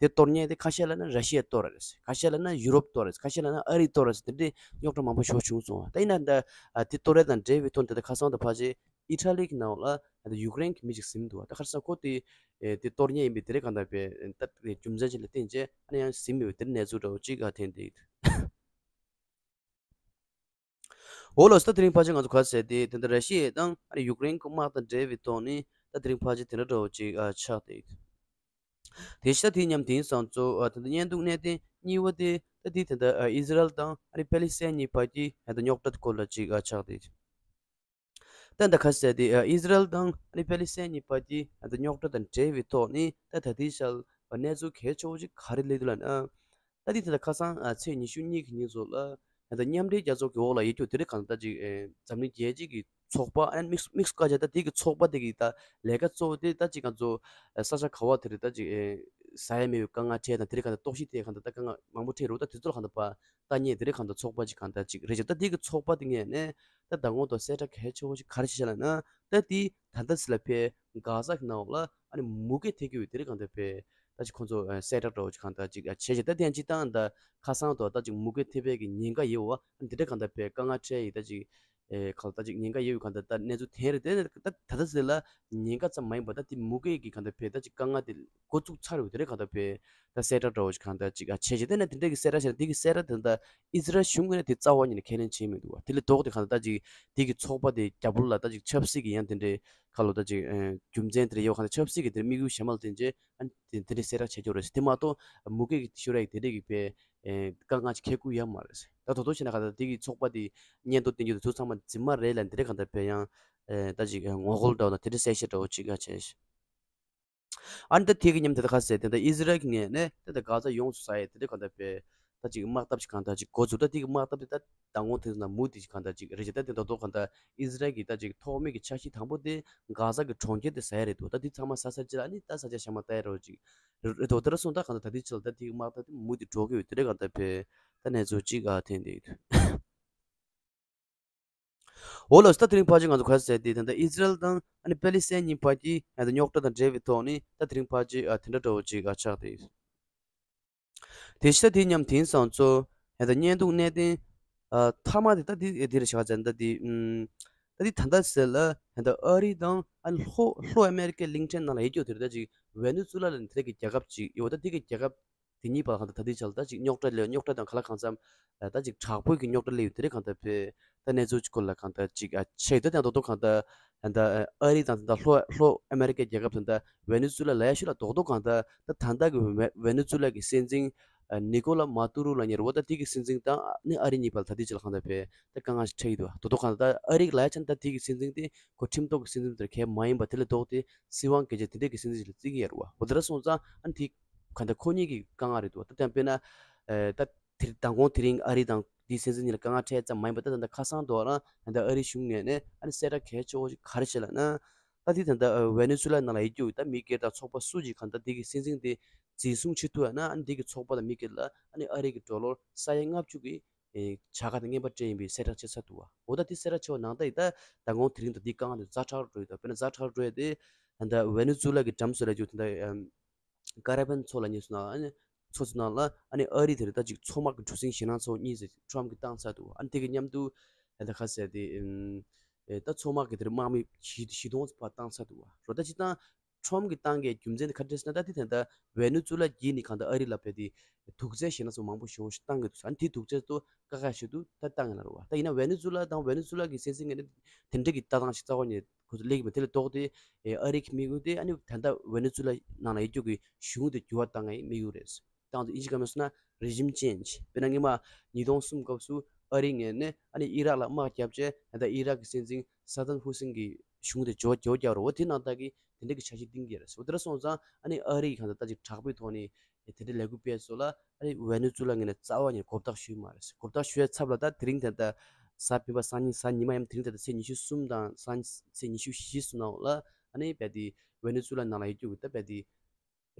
དེ་གཏོར་མཁན་དེ་ཁ་ཤས་ལ་ན་ར་ཤི་ཡ་གཏོར་རེད། ཁ་ཤས་ལ་ན་ཡུ་རོབ་གཏོར་རེད། ཁ་ཤས་ལ་ན་ཨ་རི་གཏོར་རེད། དེ་འདྲའི་རྙོག་དྲ་མང་པོ་ཞེ་པོ་བྱུང་སོང་བ། ད་ཡིན་ན་ད་ཨ་དེ་གཏོར་རེད་དང་འབྲེལ་བའི་ཐོག་ནས་ད་ལྟ་ཁ་སང་དུ་ཕལ་ཆེར་ཨི་ཊ་ལི་གི་ནང་ལ་ད་ཡུཀ་རེན་གྱི་མི་ཅིག་ཟིན་འདུག་ད་ཁར་ས་ཁོ་དེ་ཨེ་དེ་གཏོར་མཁན་ཡིན་པའི་དེ་རེད་གང་ལྟར་པའི་ད་རྒྱུ་མཚན་ཅིག་ལ་བརྟེན་བྱས་ཨ་ནི་ཡང་ཟིན་མེད་པའི་དེ་གནས་ཚུལ་འདྲ་བོ་ཅིག་ག་ཐོན་བསྡད་ཡོད། འོ་ལགས་སོ། ད་དེ་རིང་ཕལ་ཆེར་ང་ཚོ་ག་ཟེར་ཏེ་དེ་འདྲ་ར་ཤི་ཡ་དང་ཨ་ནི་ཡུཀ་རེན་གྱི་དམག་དང་འབྲེལ་བའི་ཐོག་ནས་ད་དེ་རིང་ཕལ་ཆེར་དེ་འདྲ་འདྲ་བོ་ཅིག་ཨ་ཆགས་བསྡད་ཡོད། དེ་ཤ་དེ་མཉམ་དེང་སང་ཚོ་ཨ་དེ་འདྲ་བརྙན་ཐུང་གནད་དོན་གཉིས་པ་དེ་ད་དེ་དེ་འདྲ་ཨ་ཨི་ཟི་རལ་དང་ཨ་ནི་པེ་ལི་སི་ཐན་གཉིས་བར་གྱི་ཨ་ད་རྙོག་དྲ་སྐོར་ལ་ཅིག་ཨ་ཆགས་བསྡད་ཡོད། ད་ད་ག་ཟེར་ཏེ་ཨ་ཨི་ཟི་རལ་དང་ཨ་ནི་པེ་ལི་སི་ཐན་གཉིས་བར་གྱི་ཨ་ད་རྙོག་དྲ་དང་འབྲེལ་བའི་ཐོག་ནས་ད་ད་ལྟའི་ཆར་གནས་ཚུལ་གལ་ཆེ་བོ་ཅིག་ག་རེ་སླེབས་འདུག་ལབ་ན། ད་འདི་ད་ལྟ་ཁ་སང་ཨ་ཚེས་ཉི་ཤུ་གཉིས་ཀྱི་ཉིན་ཚོ་ལ་ད་ལྟ་མཉམ་འབྲེལ་རྒྱལ་ཚོགས་ཀྱི་འོག་ལ་ཡོད་རྒྱུ་དེ་རིང་གང་ལྟར་ཅིག་ཨེ་འཛམ་གླིང་རྒྱལ་སྤྱི་གི་ཚོགས་པ་ཨ་ནི་དམིགས་དམིགས་སུ་བཀར་བྱས་ད་དེ་གི་ཚོགས་པ་དེ་གི་ད་ལས་ཀ་གཙོ་བོ་དེ་ད་ཅིག་ང་ཚོ་ཨ་ས་ཆ་ག་བ་དེ་རེད་ད་ཅིག་ཨེ་ཟ་ཡ་མེད་པའི་དཀའ་ངལ་འཕྲད་དང་དེ་རིང་གང་ལྟར་ལྟོགས་ཤི་ཐེབས་གང་ལྟར་ད་དཀའ་ངལ་མང་པོ་འཕྲད་རེད། ད་དེ་ཚོ་ལ་གང་ལྟར་པ། ལྟ་ཉེས་དེ་རིང་གང་ལྟར་ཚོགས་པ་ཅིག་གང་ལྟར་ཅིག་རེད་ཅེས། ད་དེ་གི་ཚོགས་པ་དེ་ངོས་ནས་ད་མདང་དགོང་དུ་གསལ་བསྒྲགས་གལ་ཆེ་བོ་ཅིག་ག་རེ་བྱས་ཤག་ལབ་ན། ད་དེ་ད་ལྟ་སི་ལ་ཕའི་གྷ་ཟ་གི་ནང་ལ་ཨ་ནི་མུ་གེ་ཐེབས་ཀྱི་ཡོད་དེ་རིང་གང་ལྟར་ཕའི་ད་ཅིག་ཁོང་ཚོ་གསལ་བསྒྲགས་འདྲ་བོ་ཅིག་གང་ལྟར་ཅིག་བྱས་ཤག་ད་དེ་ཡང་སྤྱིར་བཏང་ད་ཁ་སང་དུ་ད་ཅིག་མུ་གེ་ཐེབས་པའི་གི་ཉེན་ཁ་ཡོད་བ། ཨ་ནི་དེ་འདྲ་གང་ལྟར་ཕའི་དཀའ་ངལ་འཕྲད་ཡི་ད་ཅིག་ཨེ་གང་ལྟར་ཅིག་ཉེན་ཁ་ཡོད་པའི་གང་ལྟར་ད་གནས་ཚུལ་ཐོན་རེད། དེ་ནས་ད་ད་ལྟ་སི་ལ་ཉེན་ཁ་ཙམ་མ་ཡིན་པ་ད་དེ་མུ་གེ་གི་གང་ལྟར་ཕའི་ད་ཅིག་དཀའ་ངལ་དེ་འགོ་བཙུགས་ཚར་ཡོད་དེ་རིང་གང་ལྟར་ཕའི་ད་གསལ་བསྒྲགས་འདྲ་བོ་ཞིག་གང་ལྟར་ཅིག་ཨ་བྱས་བྱས། དེ་ནས་དེ་འདྲ་གི་གསལ་བསྒྲགས་བྱས་ན་དེ་གི་གསལ་བསྒྲགས་དེ་ད་ཨི་ཟི་རལ་གཞུང་ངོས་ནས་དེ་རྩ་བ་ཉིད་ནས་ཁས་ལེན་བྱས་མི་འདུག་བ། དེ་ལས་ལྡོག་སྟེ་གང་ལྟར་ད་ཅིག་དེ་གི་ཚོགས་པ་དེ་རྒྱབ་ལོགས་ལ་ད་ཅིག་ཆབ་སྲིད་ཀྱི་ཡང་དེ་འདྲའི་ཁ་ལོ་ད་ཅིག་ཨ་རྒྱུ་མཚན་དེ་འདྲ་ཡོད་གང་ལྟར་ཆབ་སྲིད་ཀྱི་དེ་དམིགས་ཡུལ་གཞན་པ་ལ་བརྟེན་བྱས་ཨ་དེ་དེ་འདྲའི་གསལ་བསྒྲགས་བྱས་ཀྱི་ཡོད་རེད། དེ་མ་གཏོགས་མུ་གེ་གི་ཤོར་ཡ་གི་དེ་འདྲའི་གི་པའི་ཨེ་དཀའ་ངལ་ཅིག་འཁྱེར་དགོས་ཡ་མ་རེད། ད་དོ་དོ་བྱས་ན་གང་ལྟར་དེ་གི་ཚོགས་པ་དེ་སྙན་ཐོ་བསྟན་རྒྱུ་དེ་ཚོ་ཚང་མ་རྫུན་མ་རེད་ལབ་དེ་འདྲའི་གང་ལྟར་བས་ཡང་ཨེ་ད་ཅིག་ངོ་རྒོལ་འདྲ་བོ་དང་དེ་འདྲའི་གསལ་བཤད་འདྲ་བོ་ཅིག་ཨ་བྱས་ཤག་ཨ་ནི་ད་དེ་གི་མཉམ་དེ་ད་ག་ཟེར་དེ་ད་ཨི་ཟི་རལ་གྱི་ངོས་ནས་དེ་ད་གྷ་ཟ་ཡོངས་སུ་ཟ་ཡས་དེ་འདྲ་གང་ལྟར་བས་ད་ཅིག་དམག་འཐབ་ཅིག་གང་ལྟར་ཅིག་འགོ་བཙུགས། ད་དེ་གི་དམག་འཐབ་དེ་ད་མདང་དགོང་དེ་ན་མུ་དེ་ཅིག་གང་ལྟར་ཅིག་རེད་ཅེས། ད་དེ་ད་དོ་གང་ལྟར་ཨི་ཟི་རལ་གྱི་ད་ཅིག་ཐོག་མའི་གི་ཆ་ཤས་དང་པོ་དེ་གྷ་ཟ་གི་གྲོང་ཁྱེར་དེ་ཟ་ཡས་རེད་འདུག་ད་དེ་ཚང་མ་ཟ་ས་ཅིག་ལ་ཨ་ནི་ད་ས་ཆ་གཞན་མ་ལྟ་ཡས་རོགས་ཅིག་རེད་འདུག་དེ་འདྲ་སོང་ད་གང་ལྟར་ད་དེ་ཅིག་ལ་ད་དེ་གི་དམག་འཐབ་དེ་མུ་དེ་འགྲོ་གི་ཡོད་དེ་འདྲ་གང་ལྟར་བས་ད་གནས་ཚུལ་ཅིག་ཨ་ཐོན་བསྡད་ཡོད། འོ་ལགས་སོ། ད་དེ་རིང་ཕལ་ཆེར་ང་ཚོ་ག་རེ་ཟེར་དེ་ད་ལྟ་ཨི་ཟི་རལ་དང་ཨ་ནི་པེ་ལི་སི་ཐན་གཉིས་བར་གྱི་ཨ་ད་རྙོག་དྲ་དང་འབྲེལ་བའི་ཐོག་ནས་ད་དེ་རིང་ཕལ་ཆེར་ཨ་དེ་འདྲ་འདྲ་བོ་ཅིག་ཨ་ཆགས་ཏེ། དེ་ཕྱི་ད་དེ་མཉམ་དེང་སང་ཚོ་ཨ་ད་བརྙན་ཐུང་གནད་དོན་ཨ་མཐའ་མ་དེ་ད་དེ་དེ་རེད་ཤག་ཟེར་ད་དེ་ཨུམ་ད་དེ་ད་ལྟ་ཟེར་ལ་ཨ་ད་ཨ་རི་དང་ཨ་ནི་ལྷོ་ལྷོ་ཨ་མེ་རི་ཀའི་གླིང་ཕྲན་ནང་ལ་ཡོད་རྒྱུ་དེ་རེད། ད་ཅིག་ཝེ་ནེ་ཛུ་ལ་ལ་ནི་དེ་རེད་གི་རྒྱལ་ཁབ་ཅིག་ཡོད། ད་དེ་གི་རྒྱལ་ཁབ་དེ་གཉིས་བར་ལ་གང་ལྟར་ད་དེ་ཆ་ལ་ད་ཅིག་རྙོག་དྲ་སླེབས། རྙོག་དྲ་དང་ག་ལ་གང་འཚམ་ད་ཅིག་དྲག་པོའི་གི་རྙོག་དྲ་སླེབས་ཡོད་དེ་རེད། གང་ལྟར་བས་ད་གནས་ཚུལ་གཅིག་སྐོར་ལ་གང་ལྟར་ཅིག་ཨ་ཆེ་ད་དེ་ཡང་རྡོག་རྡོག་གང་ལྟར་ད་ཨ་རི་དང་ད་ལྷོ་ལྷོ་ཨ་མེ་རི་ཀའི་རྒྱལ་ཁབ་ད་ད་ཝེ་ནེ་ཛུ་ལ་ལ་ཡ་ཤུ་ལ་རྡོག་རྡོག་གང་ལྟར་ད་ད་ལྟ་གི་ཝེ་ཝེ་ནེ་ཛུ་ལ་གི་སྲིད་འཛིན་ཨ་ནི་ཀོ་ལ་མ་ཏུ་རུ་ལ་ཉེར་བོ་ད་དེ་གི་སྲིད་འཛིན་དང་ནི་ཨ་རི་གཉིས་བར་ལ་ད་དེ་ཆ་ལ་གང་ལྟར་བས་ད་དཀའ་ངལ་ཞིག་འཕྲད་ཀྱི་འདུག་རྡོག་རྡོག་གང་ལྟར་ད་ཨ་རི་གི་ལ་ཡ་ཆ་ད་དེ་གི་སྲིད་འཛིན་དེ་ཁོ་ཁྲིམས་ཐོག་གི་སྲིད་འཛིན་དེར་གལ་མ་ཡིན་པ་དེ་ལས་ལྡོག་སྟེ། སྲིད་དབང་སྒེར་གཅོད་དེ་འདྲས་ཀྱི་སྲིད་འཛིན་ཞིག་ལ་བརྩི་གི་ཡོད་རེད་བ། འོ་དེ་འདྲ་སོང་ཙང་ཨ་ནི་དེ་ག་འདྲ་ཁོ་གཉིས་ཀྱི་དཀའ་ངལ་རེད་འདུག་ད་དེ་ཡང་དཔེར་ན་ཨེ་ད་དེ་མདང་དགོང་དེ་རིང་ཨ་རི་དང་དེའི་སྲིད་འཛིན་གཉིས་ལ་དཀའ་ངལ་འཕྲད་ཙམ་མ་ཡིན་པ་ད་ད་ལྟ་ཁ་སང་དུ་རང་ད་ལྟ་ཨ་རི་གཞུང་ངོས་ནས་ཨ་ནི་གསལ་བསྒྲགས་གལ་ཆེ་བོ་ཞིག་ག་རེ་བྱས་ལབ་ན། ད་དེ་ད་ལྟ་ཝེ་ནེ་ཛུ་ལ་ནང་ལ་ཡོད་རྒྱུ་ད་མི་སྒེར་དང་ཚོགས་པ་སུ་ཞིག་གང་ལྟར་དེ་གི་སྲིད་འཛིན་དེ་འཛིན་བཟུང་བྱེད་ཐུབ་ཡ་ན་ཨ་ནི་དེ་གི་ཚོགས་པ་དང་མི་སྒེར་ལ་ཨ་ནི་ཨ་རི་གི་ཌོ་ལར་ས་ཡ་ལྔ་བཅུ་གི་ཨེ་བྱ་དགའ་དང་རྔན་པ་སྤྲད་ཡིན་པའི་གསལ་བསྒྲགས་བྱས་ཚར་འདུག་བ། འོ་ད་དེ་གསལ་བསྒྲགས་བྱས་པ་ནང་ལྟར་ཡིན་ད། ད་དགོང་དེ་རིང་དང་དེའི་སྒང་དེ་ཛ་དྲག་རུ་འགྲོ་ཡོད་ད། དཔེར་ན་ཛ་དྲག་རུ་འགྲོ་ཡ་དེ་ད་ལྟ་ཝེ་ནེ་ཛུ་ལ་གི་གྲམ་ཟེར་ལ་རྒྱུ་དེ་ད་ཨམ། ཀ་ར་བན་མཚོ་ལ་གཉིས་སུ་ན་ཨ་ནི་མཚོ་ཚོ་ནང་ལ་ཨ་ནི་ཨ་རི་དེར་ད་ཅིག་མཚོ་དམག་གི་གྲུ་གཟིངས་ཞེད་སྣང་ཚོགས་གཉིས་ཟེར་ཁྲོམ་གྱིས་བཏང་ཚར་འདུག་ཨ་ནི་དེ་གི་མཉམ་དུ་ད་ཁ་ཟེར་དེ་ཨམ། ཨེ་ད་མཚོ་དམག་གི་དེར་དམག་མི་བཞི་བཞི་སྟོང་ཙམ་ཕར་བཏང་ཚར་འདུག་བ། རོ་ད་ཅི་ད་ཁྲོམ་གྱི་བཏང་གི་རྒྱུ་མཚན་དེ་ག་རེ་རེད་ཟེར་ན། ད་དེ་ད་ལྟ་ཝེ་ནེ་ཛུ་ལ་གིས་ནི་གང་ལྟར་ཨ་རི་ལ་ཕེབས་ཏེ་དུག་རྫས་ཞེད་སྣང་ཚོགས་མང་པོ་ཞེ་པོ་ཞིག་བཏང་གི་འདུག་ཨ་ནི་དེའི་དུག་རྫས་ཚོ་བཀག་ཡ་ཆེད་དུ་ད་བཏང་གི་ན་རོ་བ། ད་ཡིན་ན་ཝེ་ནེ་ཛུ་ལ་དང་ཝེ་ནེ་ཛུ་ལ་གི་སྲིད་འཛིན་ངོས་ནས་དེ་འདྲ་གི་ལྟ་སྟངས་ཤིག་རྩ་བ་ནས་ཁོ་ཚོ་སླེབས་ཀྱི་མེད། དེ་ལས་ལྡོག་སྟེ་ཨ་རི་གི་དམིགས་ཡུལ་དེ་ཨ་ནི་ད་ལྟ་ཝེ་ནེ་ཛུ་ལ་ནང་ལ་ཡོད་རྒྱུ་གི་གཞུང་དེ་འགྱུར་བ་བཏང་ཡའི་དམིགས་ཡུལ་རེད། ཏང་དུ་ཨིན་ཇི་སྐད་མ་སོང་ན་regime change། དཔེར་ན་སྔོན་མ་ཉིས་སྟོང་གསུམ་སྐབས་སུ་ཨ་རིའི་ངོས་ནས་ཨ་ནི་ཨི་རག་ལ་དམག་བརྒྱབ་རྗེས་ད་ལྟ་ཨི་རག་གི་སྲིད་འཛིན་ས་དམ་ཧུ་སིན་གྱི་གཞུང་དེ་འགྱུར་བ་འགྱུར་བ་རྒྱག་རོགས་དེ་ནང་ལྟར་གྱི་དེ་འདྲ་གི་འཆར་གཞི་བཏིང་གི་རེད། འོ་དེ་འདྲ་སོང་ཙང་ཨ་ནི་ཨ་རི་གི་གང་ལྟར་ད་ཅིག་དྲག་པོའི་ཐོག་ནས་དེ་འདྲ་ལས་འགུལ་སྤེལ་སོང་ལ་ཨ་ནི་ཝེ་ནེ་ཛུ་ལ་ངོས་ནས་རྩ་བ་ནས་མགོ་བཏགས་ཞུས་མ་རེད། མགོ་བཏགས་ཞུས་ཚབ་ལ་ད་དེ་རིང་ད་ལྟ་གཟའ་སྤེན་པ་སང་ཉིན་གཟའ་ཉི་མ་ཡམ་དེ་རིང་ད་ལྟ་ཚེས་ཉི་ཤུ་གསུམ་དང་སང་ཚེས་ཉི་ཤུ་བཞི་སུ་ནང་ལ་ཨ་ནི་རྦད་དེ་ཝེ་ནེ་ཛུ་ལ་ནང་ལ་ཡོད་རྒྱུ་གི་ད་རྦད་དེ།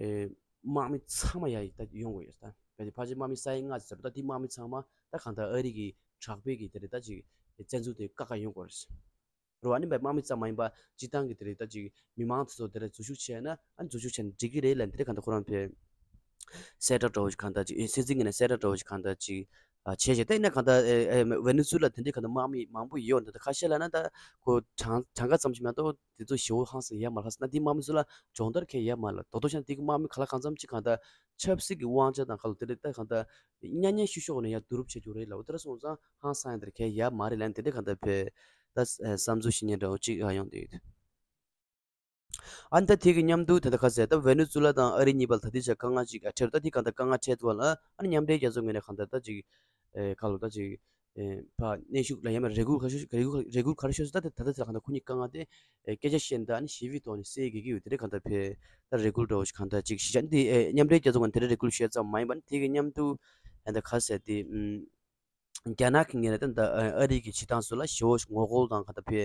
ཨེ། དམག་མི་ཚང་མ་ཡར་ད་ཡོང་དགོས་ཡོད་ད། ཕལ་ཆེར་དམག་མི་ས་ཡ་ལྔ་ཙམ་ཟེར་རོ། ད་དེ་དམག་མི་ཚང་མ་ད་གང་ལྟར་ཨ་རི་གི་དྲག་པོའི་གི་དེ་རེད་ད་ཅིག་བཙན་འཛུལ་དེ་བཀག་ག་ཡོང་དགོས་རེད། རོ་ཨ་ནི་དམག་མི་ཙམ་མ་ཡིན་པ་སྤྱི་བཏང་གི་དེ་རེད་ད་ཅིག་མི་མང་དེ་ཚོ་དེ་རེད་འཛུལ་ཞུགས་བྱས་ན་ཨ་ནི་འཛུལ་ཞུགས་བྱས་ན་འགྲིག་གི་རེད་ལབ་དེ་རེད་གང་ལྟར་ཁོ་རང་ཕེ། གསལ་བསྒྲགས་འདྲ་བོ་ཞིག་གང་ལྟར་ཅིག་སྲིད་འཛིན་གྱི་ནས་གསལ་བསྒྲགས་འདྲ་བོ་ཞིག་གང་ལྟར་ཅིག་ཨ་བྱས་བྱས་ད་ཡིན་ན་གང་ལྟར་ཨེ་ཨེ་ཝེ་ནེ་ཛུ་ལ་དེ་འདྲའི་གང་ལྟར་དམག་མི་མང་པོ་ཡོད་འདི་ད་ཁ་ཤས་ལ་ན་ད་ཁོ་གྲངས་གྲངས་ཀ་ཙམ་ཞིག་མ་གཏོགས་དེ་ཚོ་ཞེ་པོ་ཧང་སང་ཡོད་མ་རེད། ཁ་སང་ན་དེ་དམག་མི་ཚོ་ལ་སྦྱོང་བརྡར་གང་ཡང་ཡོད་མ་རེད། ད་དོ་ཤ་དེ་གི་དམག་མི་ག་ལ་གང་འཚམ་ཅིག་གང་ལྟར་ཆབ་སྲིད་ཀྱི་དབང་ཆ་དང་ག་ལ་དེ་འདྲ་ད་གང་ལྟར་གཉའ་གནོན་ཤུགས་ཤོག་ནས་ཡང་བསྡུ་རུབ་བྱེད་རྒྱུ་རེད་ལ། འོ་དེ་འདྲ་སོང་ཙང་ཧང་སང་ཡང་དེ་འདྲ་གང་ཡང་ཡོད་མ་རེད་ལ། དེ་འདྲ་གང་ལྟར་བས་ད་བསམ་ཚུལ་ཞིག་ཉན་འདྲ་བོ་ཅིག་ཡོང་བསྡད་ཡོད། ཨ་ནི་ད་དེ་གི་མཉམ་དུ་དེ་འདྲ་ཁ་ཟེར་ད་ཝེ་ནེ་ཛུ་ལ་དང་ཨ་རི་གཉིས་བར་ད་ལྟའི་ཆར་དཀའ་ངལ་ཅིག་ཨ་འཕྲད་ད་དེ་གང་ལྟར་དཀའ་ངལ་འཕྲད་འདུག་ལ། ཨ་ནི་མཉམ་འབྲེལ་རྒྱལ་ཚོགས་ངོས་ནས་གང་ལྟར་ད་ཅིག་ཨེ་ག་ལོ་ད་ཅིག་ཨེ་ཕ་གནོན་ཤུགས་ལ་ཡང་མ་རེ་སྐུལ་ག་རེ་ཤོད་རེ་སྐུལ་རེ་སྐུལ་ག་རེ་ཤོད་ད་དེ་ད་ལྟ་དེ་ལ་གང་ལྟར་ཁོ་གཉིས་དཀའ་ངལ་དེ་ཨེ་སྐད་ཆ་བཤད་ད་ཨ་ནི་ཞི་བའི་ཐོག་ནས་སེལ་དགོས་ཀྱི་ཡོད། དེ་འདྲ་གང་ལྟར་ཕེ་ད་རེ་སྐུལ་འདྲ་བོ་ཞིག་གང་ལྟར་ཅིག་ཤེས་བྱ་འདི་ཨེ་མཉམ་འབྲེལ་རྒྱལ་ཚོགས་ངོས་ནས་དེ་འདྲ་རེ་སྐུལ་བཤད་ཙམ་མ་ཡིན་པ་ནི་དེ་གི་མཉམ་དུ་ཨེ་ད་ཁ་ཟེར་དེ་ཨུམ། རྒྱ་ནག་གི་ངོས་ནས་ད་ལྟ་ཨ་རི་གི་བྱེད་སྟངས་སུ་ལ་ཞེ་པོ་ངོ་རྒོལ་དང་གང་ལྟར་ཕེ།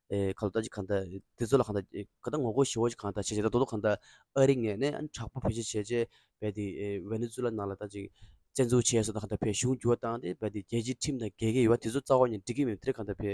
ཨེ་གང་ལྟར་ད་ཅིག་དེ་ཚོ་ལ་གང་ལྟར་ཨེ་གང་ལྟར་ངོ་རྒོལ་ཞེ་པོ་ཅིག་གང་ལྟར་བྱས་བྱས་ད་དོ་དོ་གང་ལྟར་ཨ་རི་ངོས་ནས་ཨ་ནི་དྲག་པོ་བེད་སྤྱོད་བྱས་རྗེས་རྦད་དེ་ཨེ་ཝེ་ནེ་ཛུ་ལ་ནང་ལ་ད་ཅིག་བཙན་འཛུལ་བྱས་སོང་ད་གང་ལྟར་ཕེ་གཞུང་འགྱུར་བ་བཏང་སྟེ་རྦད་དེ་རྒྱལ་སྤྱིའི་ཁྲིམས་དང་འགལ་གྱི་ཡོད་པ་དེ་ཚོ་རྩ་བ་ནས་འགྲིག་གི་མེད་པ་དེ་གང་ལྟར་ཕེ་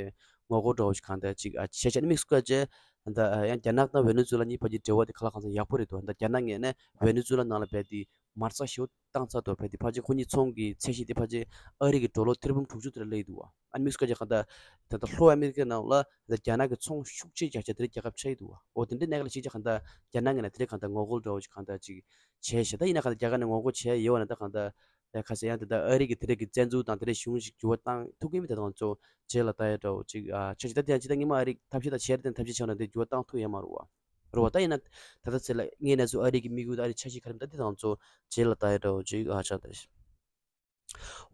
ངོ་རྒོལ་འདྲ་བོ་ཞིག་གང་ལྟར་ཅིག་ཨ་བྱས་བྱས་ནས་དམིགས་སུ་བཀར་རྗེས་ད་ཡང་རྒྱ་ནག་དང་ཝེ་ནེ་ཛུ་ལ་གཉིས་བར་གྱི་འབྲེལ་བ་དེ་ག་ལ་གང་འཚམ་ཡག་པོ་རེད་འདུག་ད་རྒྱ་ནག་ངོས་ནས་ཝེ་ནེ་ཛུ་ལ་ནང་ལ་རྦད་དེ་མ་རྩ་ཞེ་པོ་བཏང་ཚར་འདུག་ཕལ་ཆེར་ཕལ་ཆེར་ཁོ་གཉིས་ཚོང་གི་ཚད་གཞི་དེ་ཕལ་ཆེར་ཨ་རི་གི་ཌོ་ལར་ཐེར་འབུམ་དྲུག་ཅུ་དེ་ལ་སླེབས་འདུག་ཨ་ནི་དམིགས་སུ་བཀར་རྗེས་གང་ལྟར་ད་ལྟ་ལྷོ་ཨ་མེ་རི་ཀའི་ནང་ལ་ད་རྒྱ་ནག་གི་ཚོང་ཤུགས་ཆེ་རྒྱག་ཆེད་དེ་རིང་རྒྱལ་ཁབ་ཆགས་ཀྱི་འདུག་འོ་དེ་འདྲའི་གནས་སྐབས་ལ་གཞིགས་རྗེས་གང་ལྟར་རྒྱ་ནག་ངོས་ནས་དེ་རིང་གང་ལྟར་ངོ་རྒོལ་འདྲ་བོ་ཞིག་གང་ལྟར་ཅིག་བྱས་ཤག་ད་ཡིན་ན་གང་ལྟར་རྒྱ་གར་ནས་ངོ་རྒོལ་བྱས་ཡོད་པ་ན་ད་གང་ལྟར་ད་ཁ་སང་ཡང་དེ་ལྟར་ཨ་རི་གི་དེ་རིང་གི་བཙན་འཛུལ་དང་དེ་འདྲའི་གཞུང་ཞིག་འགྱུར་བ་བཏང་ཐུབ་ཀྱི་མེད་དེ་དང་ཚོ་རྗེས་ལ་ལྟ་ཡ་འདྲ་བོ་ཅིག་ཨ་ཆགས་ཤག་ད་དེ་ཡང་ཅི་ད་སྔོན་མ་ཨ་རི་ཐབས་ཤེས་དང་བྱས་རེད་དེ་ཐབས་ཤེས་བྱས་ན་དེ་འགྱུར་བ་བཏང་ཐུབ་ཡོད་མ་རེད་བ། རེད་བ། ད་ཡིན་ན་ད་ལྟ་ཚེ་ལ་ངའི་གནས་ཚུལ་ཨ་རི་གི་དམིགས་ཡུལ་དང་ཨ་རིའི་འཆར་གཞི་ག་རེ་འདུག་ད་དེ་དང་ཚོ་རྗེས་ལ་ལྟ་ཡ་འདྲ་བོ་ཅིག་ཨ་ཆགས་ད།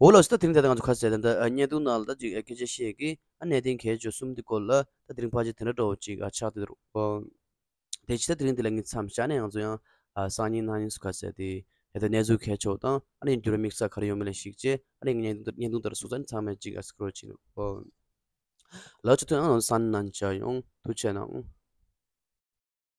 འོ་ལགས་སོ། ད་དེ་རིང་ད་ལྟ་ང་ཚོ་ཁ་གསལ་ད་ལྟ་བརྙན་ཐུང་ནང་ལ་ད་ཅིག་སྐད་ཆ་བཤད་ཀྱི་ཨ་གནད་དོན་གལ་ཆེ་གསུམ་དེ་སྐོར་ལ་ད་དེ་རིང་ཕལ་ཆེར་དེ་འདྲ་འདྲ་བོ་ཅིག་ཨ་ཆགས་བསྡད་རེད། དེ་ཕྱི་ད་དེ་རིང་འདི་ལ་ངས་མཚམས་བཞག་ནས་ང་ཚོ་ཡང་ཨ་སང་ཉིན་གནངས་ཉིན་སུ་ཁ་གསལ་དེ་ད་ལྟ་གནས་ཚུལ་གལ་ཆེ་བ་དང་ཨ་ནི་འགྱུར་བ་དམིགས་བསལ་ག་རེ་ཡོང་མིན་ལ་གཞིགས་བྱས་ཨ་ནི་བརྙན་ཐུང་བརྙན་ཐུང་ལྟར་སོང་ཙང་ཚང་མས་ཅིག་ཨ་སི་ཀྲོལ་བྱེད་རོགས། ལགས་ཆ་ཐུན་ཨང་སང་ཉིན་ནང་མཇལ་ཡོང་། ཐུགས་རྗེ་གནང་།